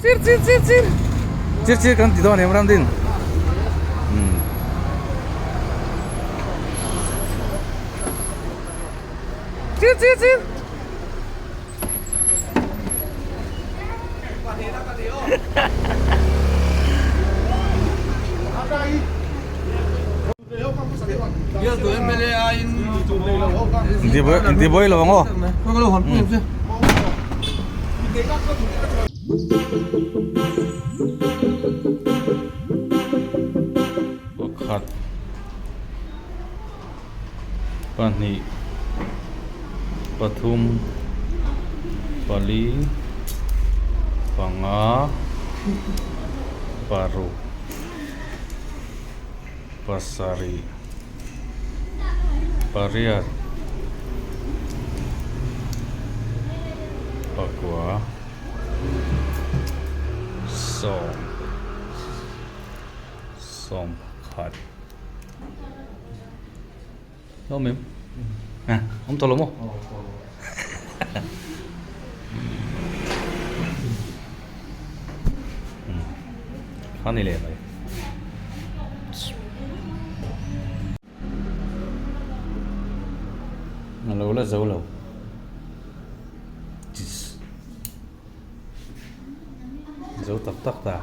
Chir chir chir chir. Chir chir kan ti dawn em Ramdin. Hmm. Chir chir chir. Inti buai lo ang aw. Pakhat pahnih pathum pali panga paruk pasarih pariat pakua sawm sawm pakhat Awm em? À, awm tawh lo maw? Kha ni leh mai. A lo la zo lo. Zo tak tak ta.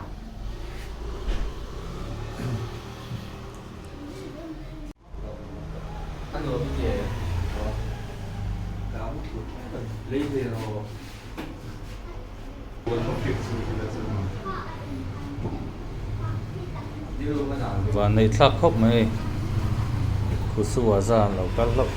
Van neih thlak khawp mai Khusuwa za an lo kal hlauh.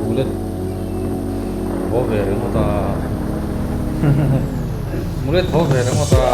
Bullet haw ve ringawt a Bullet haw ve ringawt a.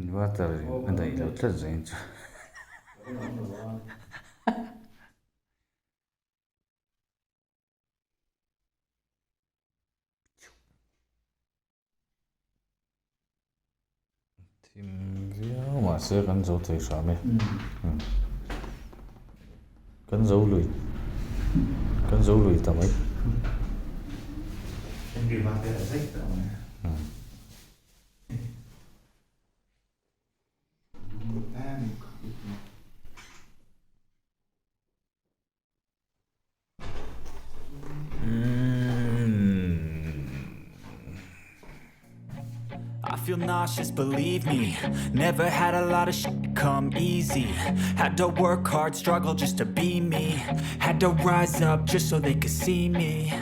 Inverter in a daih loh tlat zawng chu. Thim viau mahse kan zo thei hram e. Kan zo lui kan zo lui ta mai. I feel nauseous, believe me. Never had a lot of shit come easy. Had to work hard, struggle just to be me. Had to rise up just so they could see me.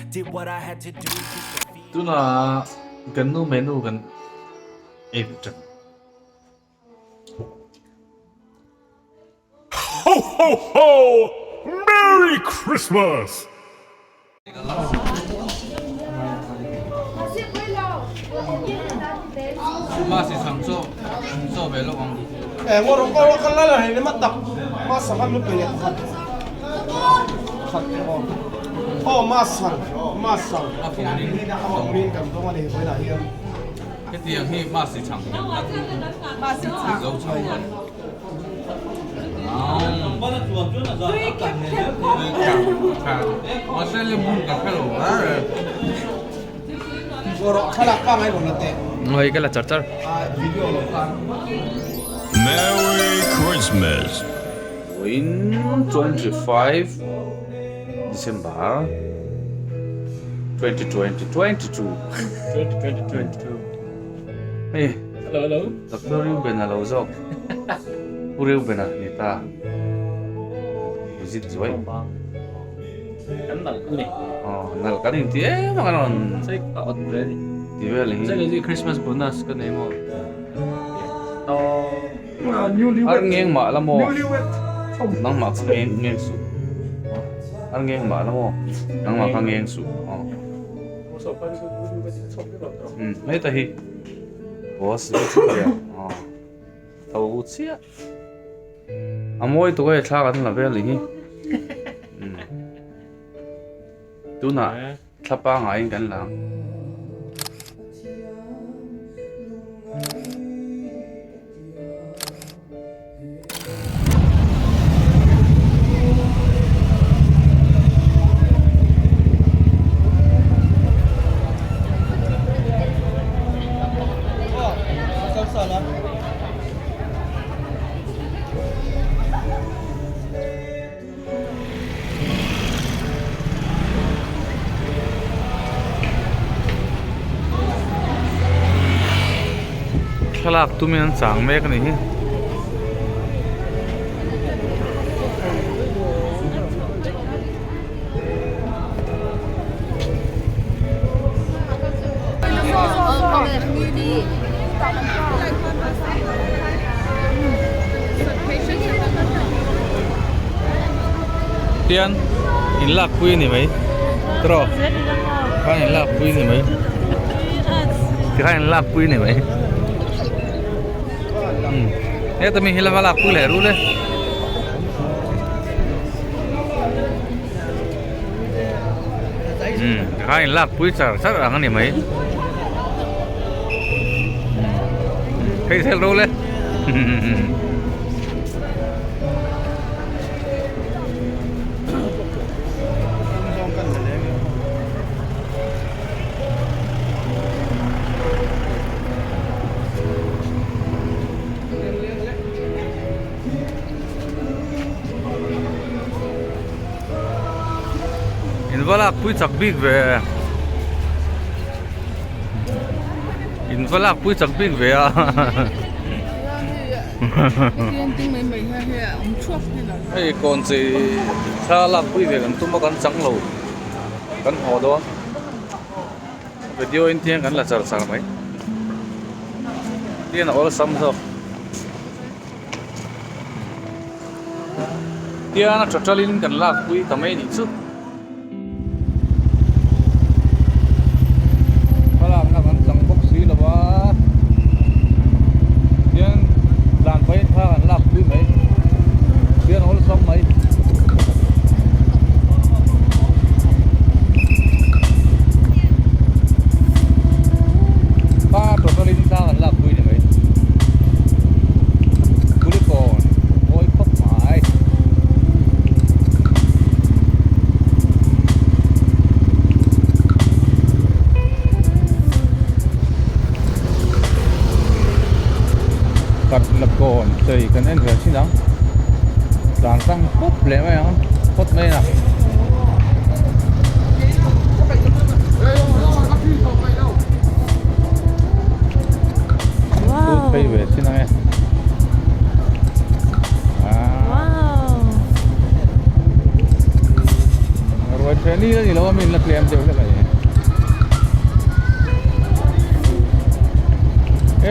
Did what I had to do just to feed Tuna kan nu menu kan ei tap. Ho ho ho! Merry Christmas! Hetiang hi Masi chhang Mizo chhang a ni. Mahse le hmun ka hre lo Hei ka la char char. Merry Christmas. Vawiin 25 December 2020 22 2022 Hei Hello hello Doctor Reuben a lo zawk Pu Reuben a ni ta Visit zuai Kan nalh a ni Aw nalh kan inti em a kan rawn Chei ka awt ve a ni Ti vel hi Chei hi Christmas bonus ka nei maw Ar ngeng mah la maw Nangmah kha ngeng ngeng suh Ar ngeng mah la maw Nangmah kha ngeng suh aw Umm heta hi Boss Victoria aw tho chiah A mawi tuk e thla kan la vel ni hi Umm Tunah thla pangaiin kan la ang. Thlalak tumin an chang mek a ni hi. Tian in lak pui a ni mai tiraw khan in lak pui a ni mai tikhan in lak pui a ni mai umm heta mi hi lama lak pui leh rul e. Umm tikhan in lak pui char char ang a ni mai hei zel rul e. In va lak pui chak bik ve in va lak pui chak bik ve a. Hei kawn chi thla lak pui ve kan tum a kan chang lo kan haw dawn video in tiang kan la char char mai tian a awlsam zawk tian a total in kan lak pui ta mai nih chu. Thlalakna kan chang bawk si lo va tian tlan pahin thla kan lak pui mai tian a awlsam mai. Kha total in thla kan lak pui ni mai. Katlakawn chei kan en ve thin ang tlan tlang pup leh mai ang phawt mai a. Tut phei ve thin ang e. Ruai ṭhen ni a ni lo a mi in la tlem deuh hlek a ni.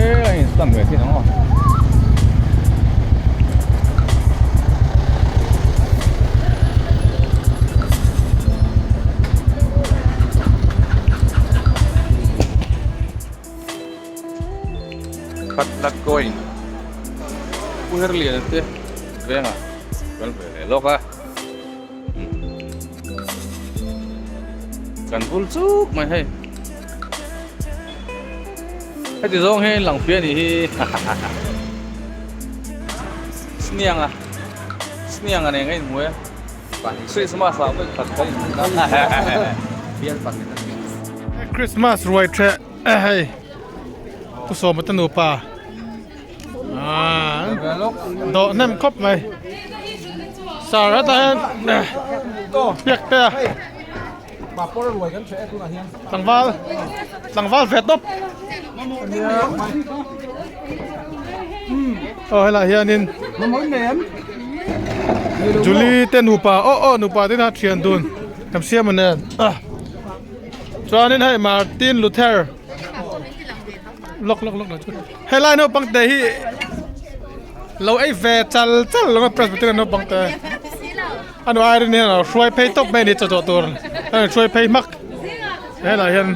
E a in stand ve thin ang aw. Khat lat coin Pu Herliana te vengah kan ve leh lawk a kan vul chuk mai hei heti zawng hian lang fia ni hi snianga snianga nen ka inhmu e Christmas ah pawh khat ka inhmu na Christmas ruai theh hei Pu Sawma te nupa dawh hnem khawp mai sar hetah hian biak te a tlangval tlangval ve tawp aw helaiah hianin Julie te nupa aw aw nupa te kha thian dun kan siam a nen chuanin hei Martin Luther. Lawk lawk lawk helai naupang te hi lo ei ve chal chal lo Presbyterian naupang te a nu Irene hian a hruai phei tawp mai a ni chawchawh tur a rawn hruai phei hmak helai hian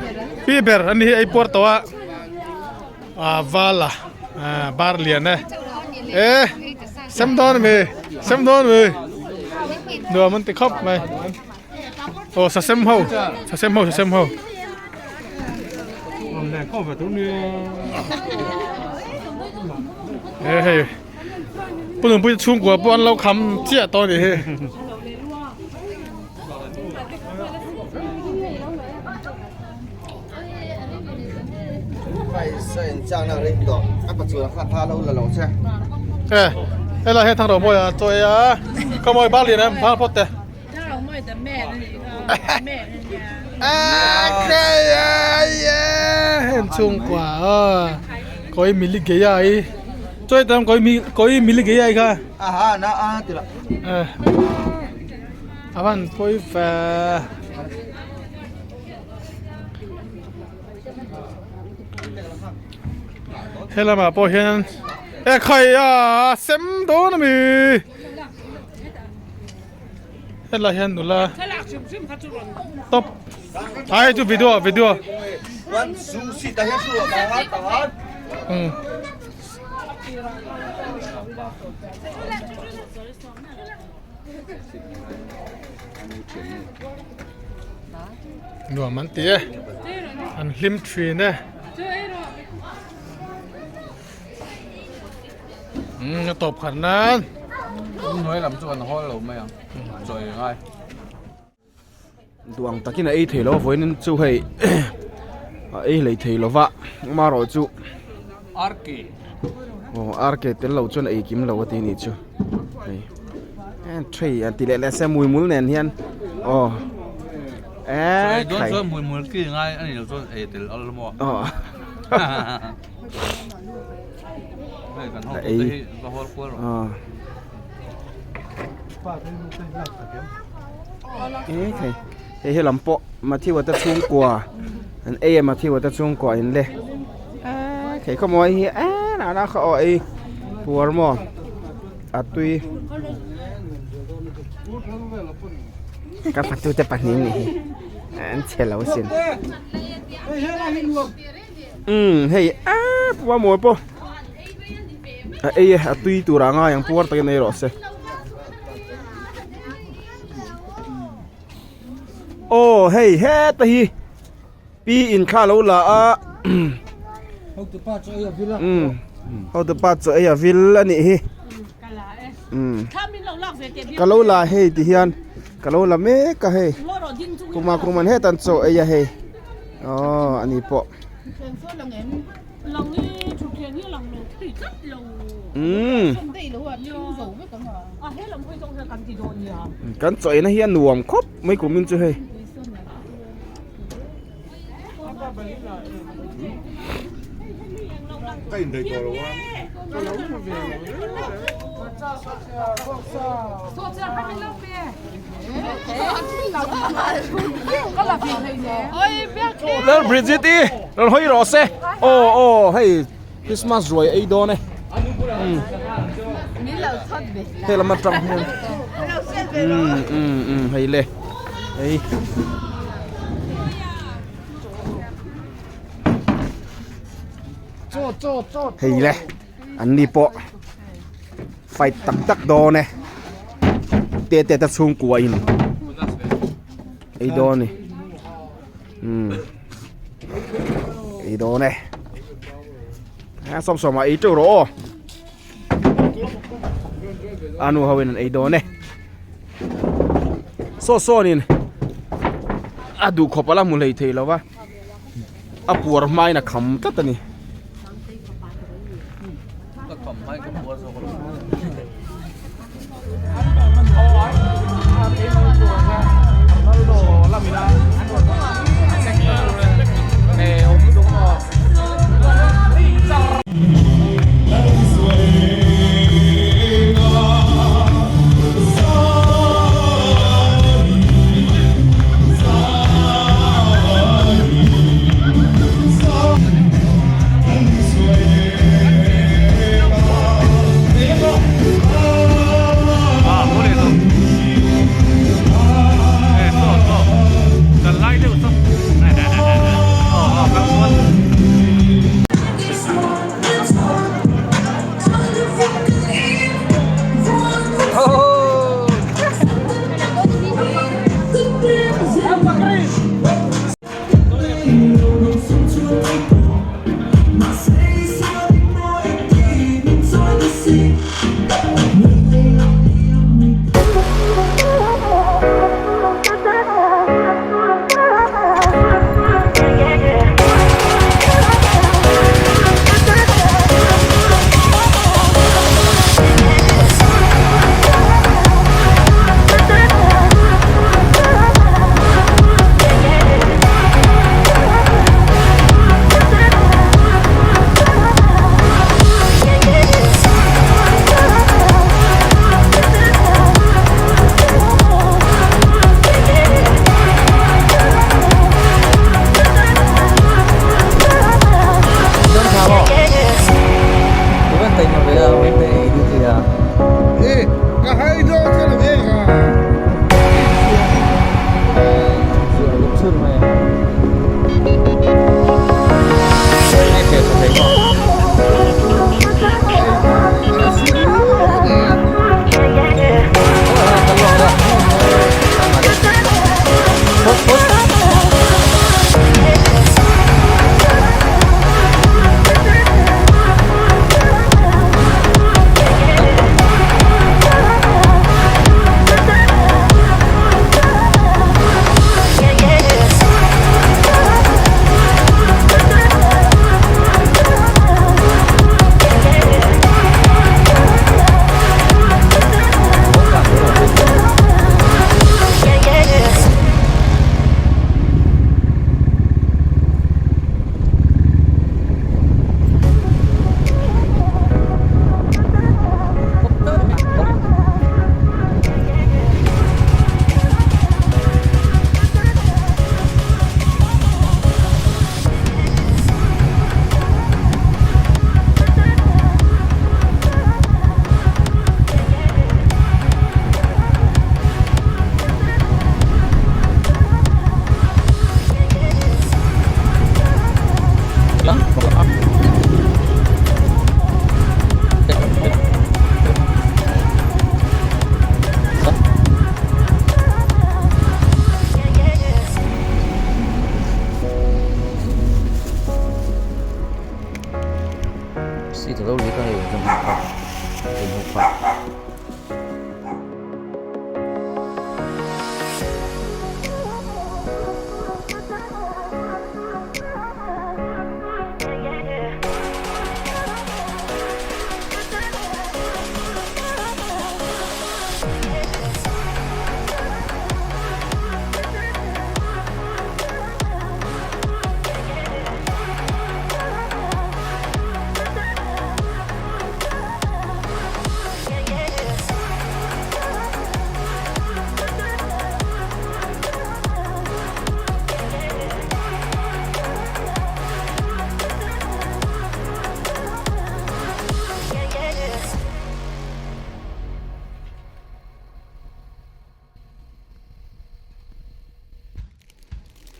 pi ber ani hi ei puar tawh a ah vala ah bar lian e e sem dawn ami sem dawn ami nuam an ti khawp mai aw sasem ho sasem ho sasem ho. He hei pu nunpui chhungkua pawh an lo kham chiah tawh a nih hi. E helai hian Thangrawmawia a chawi a khawmawi bar lian em bar phawt teh. Heng chhungkua kawi mili geia hi chawi tam kawi mi kawi mili geia hi kha a van pawi ve helamah pawh hian e khai a sem dawn a mi. Helai hian nula top ai chu video video nuam an ti e an hlim thin e a tawp khat nan hnuai lam chu an hawl lo mai ang chawi ngai duang takin a ei thei lo a vawiin chu hei a ei hlei thei lo va amaherawh chu RK aw RK tel lo chuan a ei kim lo a ti a nih chu hei tray an ti leh leh se muimul nen hian aw eee khai chuan muimul ki ngai a nih loh chuan ei tel al maw aw. A ei e thei hei he lam pawh Matthew a te chhungkua an ei a Matthew a te chhungkua in le thei khaw mawi hi a na kha aw ei puar maw a tui ka fatu te pahnih nih hi an chhe lo sin. Umm hei eee pua mawi pawh a ei e a tui tur ah ngai ang puar takin ei rawh se aw hei heta hi pi in thla lo la a umm hotupa chaw ei a vil a nih hi umm ka lo la hei ti hian ka lo la mek a hei kuma kuman hetan chaw ei a hei. Aw ani pawh. Umm kan chaw eina hi a nuam khawp mai kumin chu hei. Lal Bridget i rawn hawi rawh se aw aw hei Christmas ruai ei dawn e hei lam atang hian um um um hei le hei hei le an ni pawh fight tak tak dawn e te te te chhungkua in ei dawn ni um ei dawn e a sawm sawm ah ei teuh rawh aw a nu ho in an ei dawn e saw sawn in a duh khawp a la hmu hlei thei lo va a puar hma in a kham tlat a ni.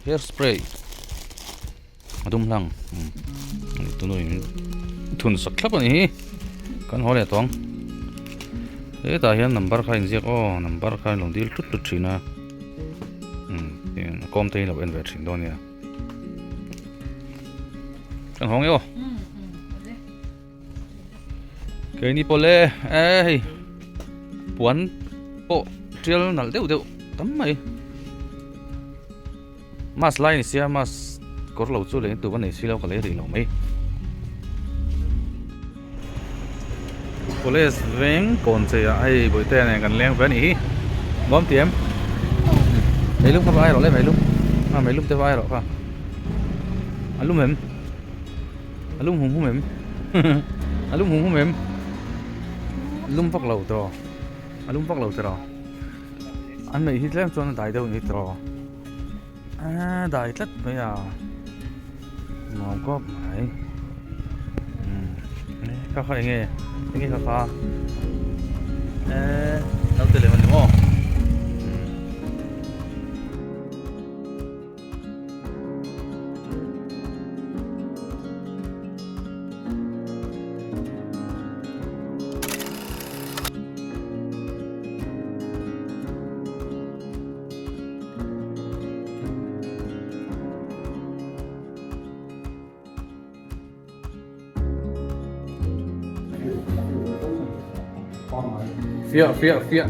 Hair spray a dum hlang tunuin thun sak thlap a ni hi kan haw leh tawh ang hetah hian number kha a inziak aw number kha a lo dil tlut tlut thin a a kawm te hi lo en ve thin dawn a nia kan haw nge aw keini pawh le e hei puan pawh tial nalh deuh deuh tam mai. Mask lai ni sia mask kawr lo chu lei tur ka nei si lo ka lei rih lo mai. College veng kawn chei ah hei bawihtea nen kan leng ve a nih hi nuam ti em meilum kha va ai rawh le meilum a meilum te va ai rawh kha a lum em a lum hum hum em a lum hum hum em lum vak lo tawh a lum vak lo tawh. An neih hi tlem chuan a dai deuh ni tawh a dai tlat mai a nuam kawp mai kha kha enge enge kha kha eee naute lem a ni maw. Fiah fiah fiah.